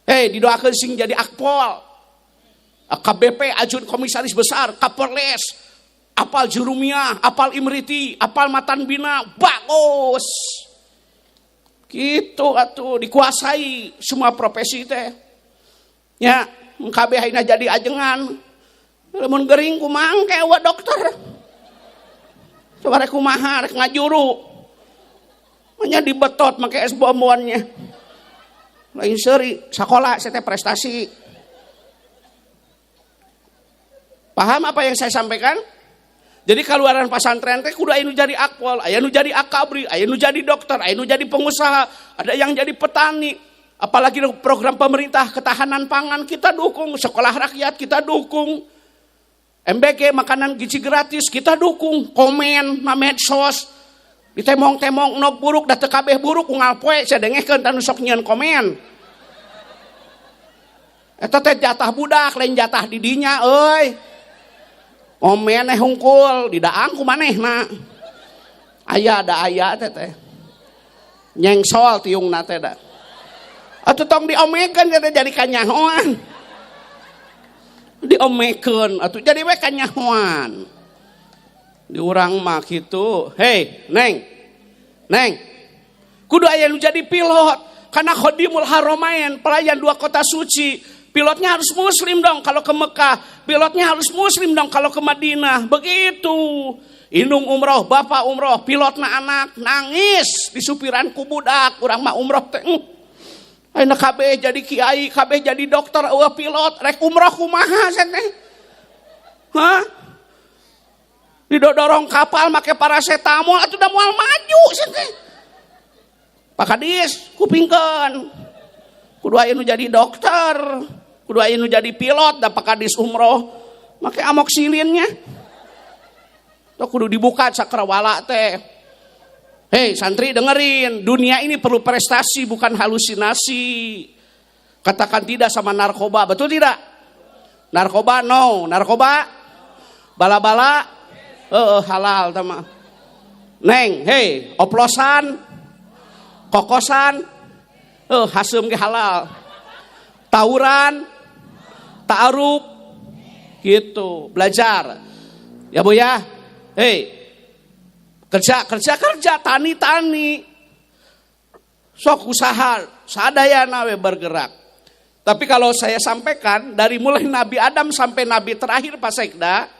Hei, didoakeun sing jadi akpol. AKBP, Ajun Komisaris Besar, Kapolres, apal Jurumiyah, apal Imriti, apal Matan Bina, bagus. Gitu atuh dikuasai semua profesi teh. Ya, kabeh ayeuna jadi ajengan. Lamun gering kumaha engke euweuh dokter. Coba rek kumaha rek ngajuru. Manya dibetot make es bombonnya. Lain seuri, sakola saya teh prestasi. Paham apa yang saya sampaikan? Jadi keluaran pesantren teh kudu aya nu jadi akpol, aya nu jadi akabri, aya nu jadi dokter, aya nu jadi pengusaha, ada yang jadi petani. Apalagi program pemerintah ketahanan pangan kita dukung, sekolah rakyat kita dukung. MBG makanan gizi gratis kita dukung, komen na medsos. Ditemong-temong nok buruk da teu kabeh buruk unggal poe sia dengekeun tanu sok nyieun komen. Eta teh jatah budak lain jatah di dinya euy. Komen eh hungkul didaang ku manehna. Aya da aya teh teh. Nyengsol tiungna teh da. Atuh tong diomekeun teh jadi kanyahoan. Diomekeun atuh jadi we kanyahoan. Di urang mah kitu. Hei, Neng. Neng. Kudu aya nu jadi pilot. Karena khodimul haramain, pelayan dua kota suci. Pilotnya harus muslim dong kalau ke Mekah. Pilotnya harus muslim dong kalau ke Madinah. Begitu. Indung umroh, bapak umroh, pilotna anak nangis di supiran ku budak. Urang mah umroh teh. Ayeuna kabeh jadi kiai, kabeh jadi dokter, euweuh pilot, rek umroh kumaha sia teh? Hah? Didodorong kapal make paracetamol atuh da moal maju sia teh. Pak Kadis, kupingkeun. Kudu aya nu jadi dokter, kudu aya nu jadi pilot, da Pak Kadis umroh make amoksilinnya. Tuh kudu dibuka cakrawala teh. Hei santri dengerin, dunia ini perlu prestasi bukan halusinasi. Katakan tidak sama narkoba, betul tidak? Narkoba no, narkoba bala-bala halal tama. Neng, hei, oplosan, kokosan, hasem ge halal. Tawuran, ta'aruf, gitu, belajar. Ya Bu ya. Hei, kerja, kerja, kerja, tani, tani. Sok usaha, sadayana we bergerak. Tapi kalau saya sampaikan, dari mulai Nabi Adam sampai Nabi terakhir Pak Sekda,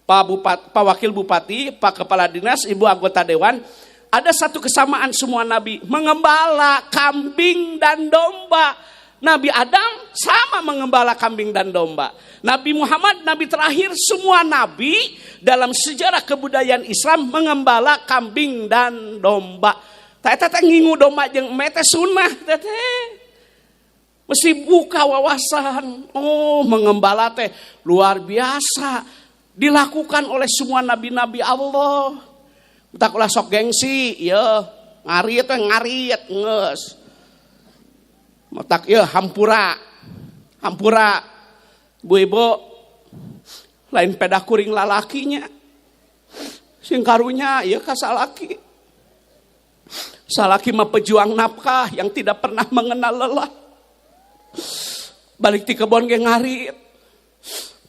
Pak Bupat, Pak Wakil Bupati, Pak Kepala Dinas, Ibu Anggota Dewan, ada satu kesamaan semua Nabi, mengembala kambing dan domba. Nabi Adam sama mengembala kambing dan domba. Nabi Muhammad, Nabi terakhir, semua Nabi dalam sejarah kebudayaan Islam mengembala kambing dan domba. Teh teh ngingu domba jeung eme teh sunnah teh teh. Mesti buka wawasan. Oh, mengembala teh luar biasa. Dilakukan oleh semua nabi-nabi Allah. Tak ulah sok gengsi, ya ngarit teh ngarit geus. Matak ya hampura. Hampura. Bu ibu lain pedah kuring lalakinya. Sing karunya ya ka salaki. Salaki mah pejuang nafkah yang tidak pernah mengenal lelah. Balik ti kebon ge ngarit.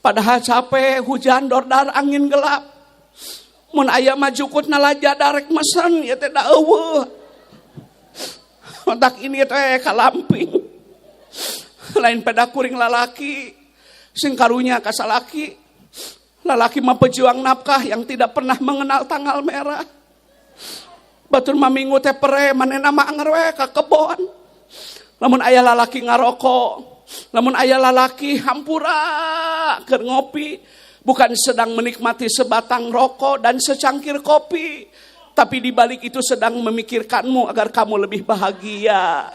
Padahal capek, hujan dordar, angin gelap. Mun aya mah jukut nalajada rek mesen ya teh da eueuh. Otak ini teh kalamping. Lain pedah kuring lalaki. Sing karunya ka salaki. Lalaki mah pejuang nafkah yang tidak pernah mengenal tanggal merah. Batur mah minggu teh pere, manehna mah anger we ka kebon. Lamun aya lalaki ngarokok, lamun aya lalaki hampura keur ngopi, bukan sedang menikmati sebatang rokok dan secangkir kopi, tapi di balik itu sedang memikirkanmu agar kamu lebih bahagia.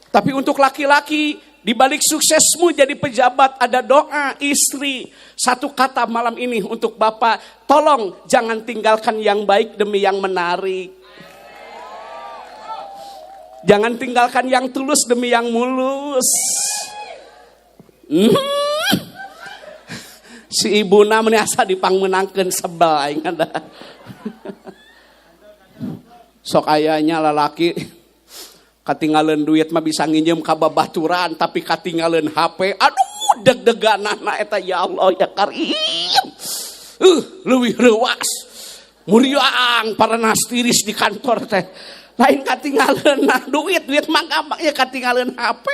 Tapi untuk laki-laki, di balik suksesmu jadi pejabat ada doa istri. Satu kata malam ini untuk bapak, tolong jangan tinggalkan yang baik demi yang menarik. Jangan tinggalkan yang tulus demi yang mulus. Si ibuna meni asa dipangmeunangkeun sebel aing ada. Sok ayanya lalaki katinggalan duit mah bisa nginjem ka babaturan, tapi katinggalan HP, aduh deg-deganana eta ya Allah ya Karim. Leuwih reuas. Muriang parenas tiris di kantor teh. Lain katinggalan nah duit, duit mah gampang ya katinggalan HP.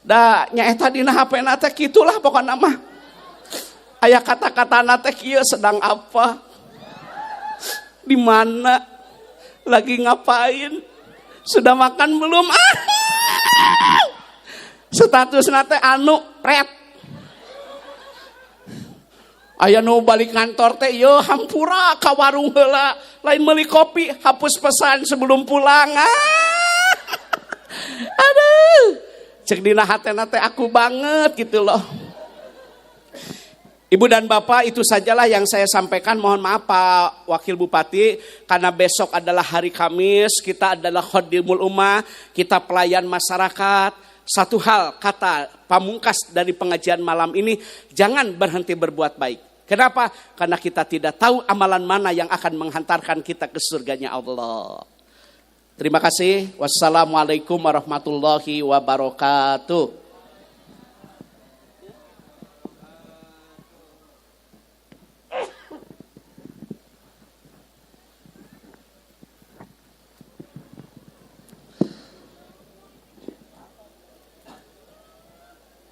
Da nyaeta dina HP na teh kitulah pokona mah. Aya kata-katana teh kieu, sedang apa? Di mana? Lagi ngapain? Sudah makan belum? Ah! Status nate anu pret. Aya nu balik kantor teh yo hampura ka warung heula, lain meuli kopi, hapus pesan sebelum pulang. Ah! Aduh. Cek dina hatena teh aku banget gitu loh. Ibu dan Bapak, itu sajalah yang saya sampaikan. Mohon maaf Pak Wakil Bupati, karena besok adalah hari Kamis, kita adalah khodimul ummah, kita pelayan masyarakat. Satu hal kata pamungkas dari pengajian malam ini, jangan berhenti berbuat baik. Kenapa? Karena kita tidak tahu amalan mana yang akan menghantarkan kita ke surganya Allah. Terima kasih. Wassalamualaikum warahmatullahi wabarakatuh.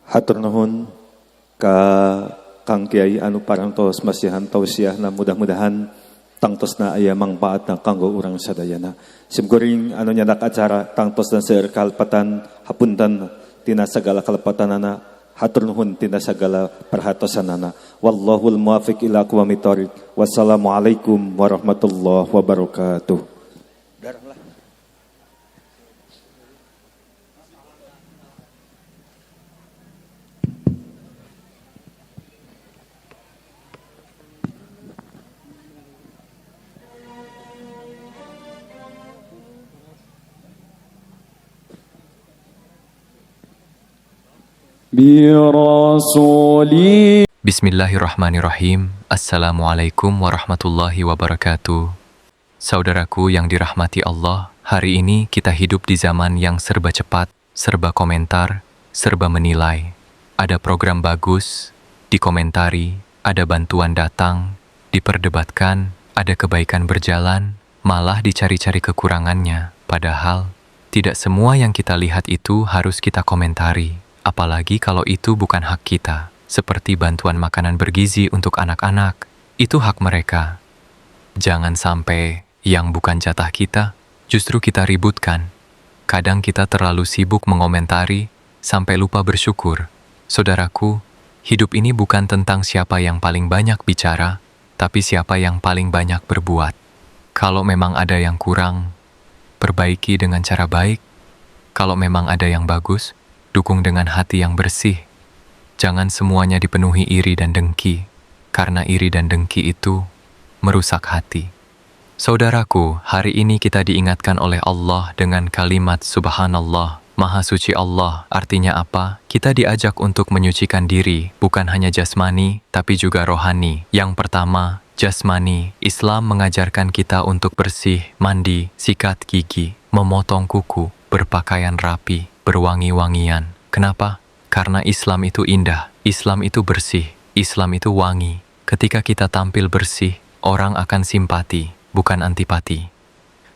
Hatur nuhun ka Kang Kiai anu parantos masihan tausiahna, mudah-mudahan tangtosna aya mangpaatna kanggo urang sadayana. Simkuring anu nyandak acara tangtosna seueur kalepatan, hapunten tina sagala kalepatanana, hatur nuhun tina sagala perhatosanana. Wallahul muwafiq ila aqwamit thoriq. Wassalamualaikum warahmatullahi wabarakatuh. Bismillahirrahmanirrahim. Assalamualaikum warahmatullahi wabarakatuh. Saudaraku yang dirahmati Allah, hari ini kita hidup di zaman yang serba cepat, serba komentar, serba menilai. Ada program bagus, dikomentari, ada bantuan datang, diperdebatkan, ada kebaikan berjalan, malah dicari-cari kekurangannya. Padahal, tidak semua yang kita lihat itu harus kita komentari. Apalagi kalau itu bukan hak kita, seperti bantuan makanan bergizi untuk anak-anak, itu hak mereka. Jangan sampai yang bukan jatah kita, justru kita ributkan. Kadang kita terlalu sibuk mengomentari, sampai lupa bersyukur. Saudaraku, hidup ini bukan tentang siapa yang paling banyak bicara, tapi siapa yang paling banyak berbuat. Kalau memang ada yang kurang, perbaiki dengan cara baik. Kalau memang ada yang bagus, dukung dengan hati yang bersih. Jangan semuanya dipenuhi iri dan dengki, karena iri dan dengki itu merusak hati. Saudaraku, hari ini kita diingatkan oleh Allah dengan kalimat Subhanallah, Maha Suci Allah. Artinya apa? Kita diajak untuk menyucikan diri, bukan hanya jasmani, tapi juga rohani. Yang pertama, jasmani. Islam mengajarkan kita untuk bersih, mandi, sikat gigi, memotong kuku, berpakaian rapi, berwangi-wangian. Kenapa? Karena Islam itu indah, Islam itu bersih, Islam itu wangi. Ketika kita tampil bersih, orang akan simpati, bukan antipati.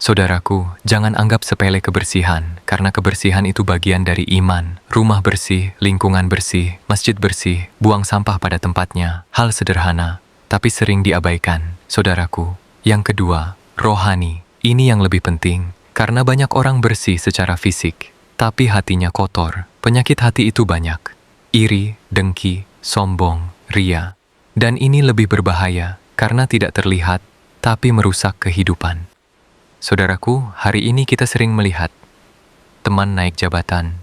Saudaraku, jangan anggap sepele kebersihan, karena kebersihan itu bagian dari iman. Rumah bersih, lingkungan bersih, masjid bersih, buang sampah pada tempatnya. Hal sederhana, tapi sering diabaikan. Saudaraku, yang kedua, rohani. Ini yang lebih penting, karena banyak orang bersih secara fisik, tapi hatinya kotor. Penyakit hati itu banyak. Iri, dengki, sombong, ria. Dan ini lebih berbahaya, karena tidak terlihat, tapi merusak kehidupan. Saudaraku, hari ini kita sering melihat teman naik jabatan.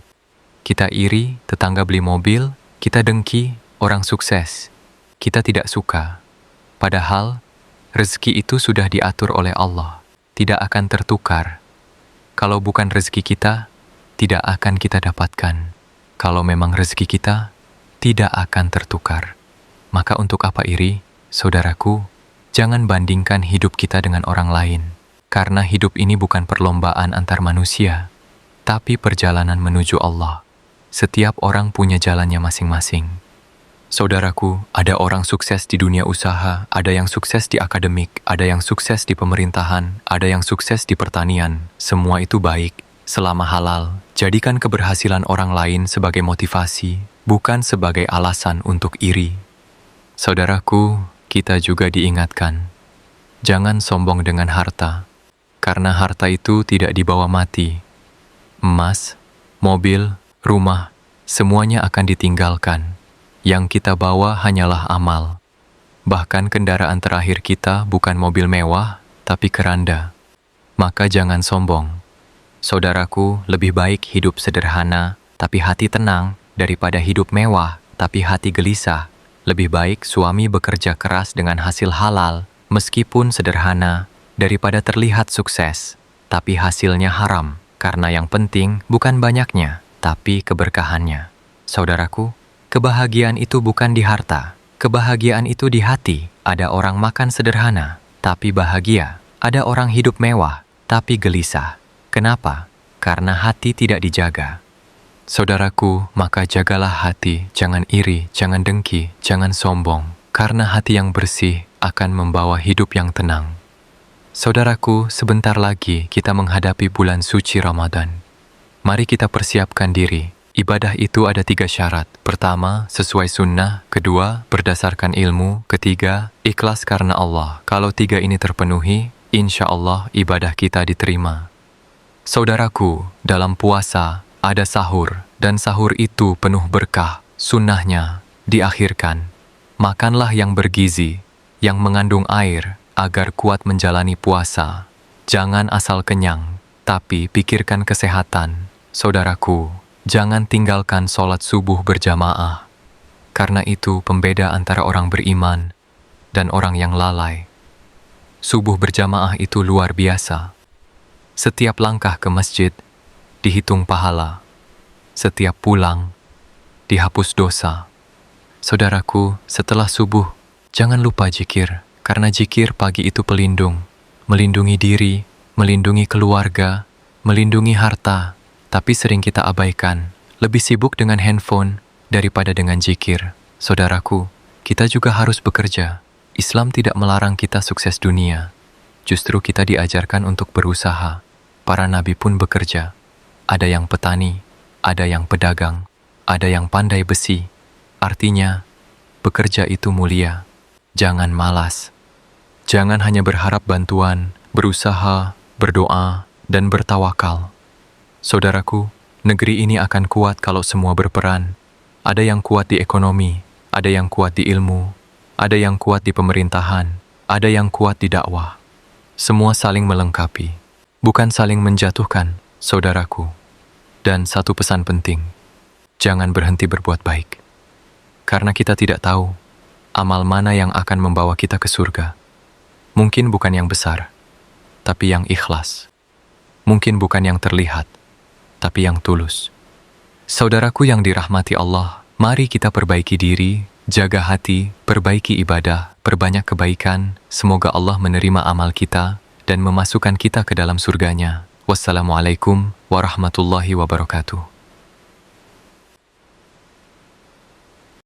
Kita iri, tetangga beli mobil, kita dengki, orang sukses. Kita tidak suka. Padahal, rezeki itu sudah diatur oleh Allah, tidak akan tertukar. Kalau bukan rezeki kita, tidak akan kita dapatkan. Kalau memang rezeki kita, tidak akan tertukar. Maka untuk apa iri, saudaraku? Jangan bandingkan hidup kita dengan orang lain. Karena hidup ini bukan perlombaan antar manusia, tapi perjalanan menuju Allah. Setiap orang punya jalannya masing-masing. Saudaraku, ada orang sukses di dunia usaha, ada yang sukses di akademik, ada yang sukses di pemerintahan, ada yang sukses di pertanian. Semua itu baik, selama halal. Jadikan keberhasilan orang lain sebagai motivasi, bukan sebagai alasan untuk iri. Saudaraku, kita juga diingatkan, jangan sombong dengan harta, karena harta itu tidak dibawa mati. Emas, mobil, rumah, semuanya akan ditinggalkan. Yang kita bawa hanyalah amal. Bahkan kendaraan terakhir kita bukan mobil mewah, tapi keranda. Maka jangan sombong. Saudaraku, lebih baik hidup sederhana, tapi hati tenang, daripada hidup mewah, tapi hati gelisah. Lebih baik suami bekerja keras dengan hasil halal, meskipun sederhana, daripada terlihat sukses, tapi hasilnya haram. Karena yang penting bukan banyaknya, tapi keberkahannya. Saudaraku, kebahagiaan itu bukan di harta. Kebahagiaan itu di hati. Ada orang makan sederhana, tapi bahagia. Ada orang hidup mewah, tapi gelisah. Kenapa? Karena hati tidak dijaga. Saudaraku, maka jagalah hati, jangan iri, jangan dengki, jangan sombong. Karena hati yang bersih akan membawa hidup yang tenang. Saudaraku, sebentar lagi kita menghadapi bulan suci Ramadan. Mari kita persiapkan diri. Ibadah itu ada 3 syarat. Pertama, sesuai sunnah. Kedua, berdasarkan ilmu. Ketiga, ikhlas karena Allah. Kalau 3 ini terpenuhi, insya Allah ibadah kita diterima. Saudaraku, dalam puasa ada sahur, dan sahur itu penuh berkah. Sunnahnya diakhirkan. Makanlah yang bergizi, yang mengandung air, agar kuat menjalani puasa. Jangan asal kenyang, tapi pikirkan kesehatan. Saudaraku, jangan tinggalkan sholat subuh berjamaah. Karena itu pembeda antara orang beriman dan orang yang lalai. Subuh berjamaah itu luar biasa. Setiap langkah ke masjid dihitung pahala. Setiap pulang dihapus dosa. Saudaraku, setelah subuh, jangan lupa zikir. Karena zikir pagi itu pelindung. Melindungi diri, melindungi keluarga, melindungi harta. Tapi sering kita abaikan. Lebih sibuk dengan handphone daripada dengan zikir. Saudaraku, kita juga harus bekerja. Islam tidak melarang kita sukses dunia. Justru kita diajarkan untuk berusaha. Para nabi pun bekerja. Ada yang petani, ada yang pedagang, ada yang pandai besi. Artinya, bekerja itu mulia. Jangan malas. Jangan hanya berharap bantuan, berusaha, berdoa, dan bertawakal. Saudaraku, negeri ini akan kuat kalau semua berperan. Ada yang kuat di ekonomi, ada yang kuat di ilmu, ada yang kuat di pemerintahan, ada yang kuat di dakwah. Semua saling melengkapi. Bukan saling menjatuhkan, saudaraku. Dan satu pesan penting, jangan berhenti berbuat baik. Karena kita tidak tahu amal mana yang akan membawa kita ke surga. Mungkin bukan yang besar, tapi yang ikhlas. Mungkin bukan yang terlihat, tapi yang tulus. Saudaraku yang dirahmati Allah, mari kita perbaiki diri, jaga hati, perbaiki ibadah, perbanyak kebaikan. Semoga Allah menerima amal kita dan memasukkan kita ke dalam surganya. Wassalamualaikum warahmatullahi wabarakatuh.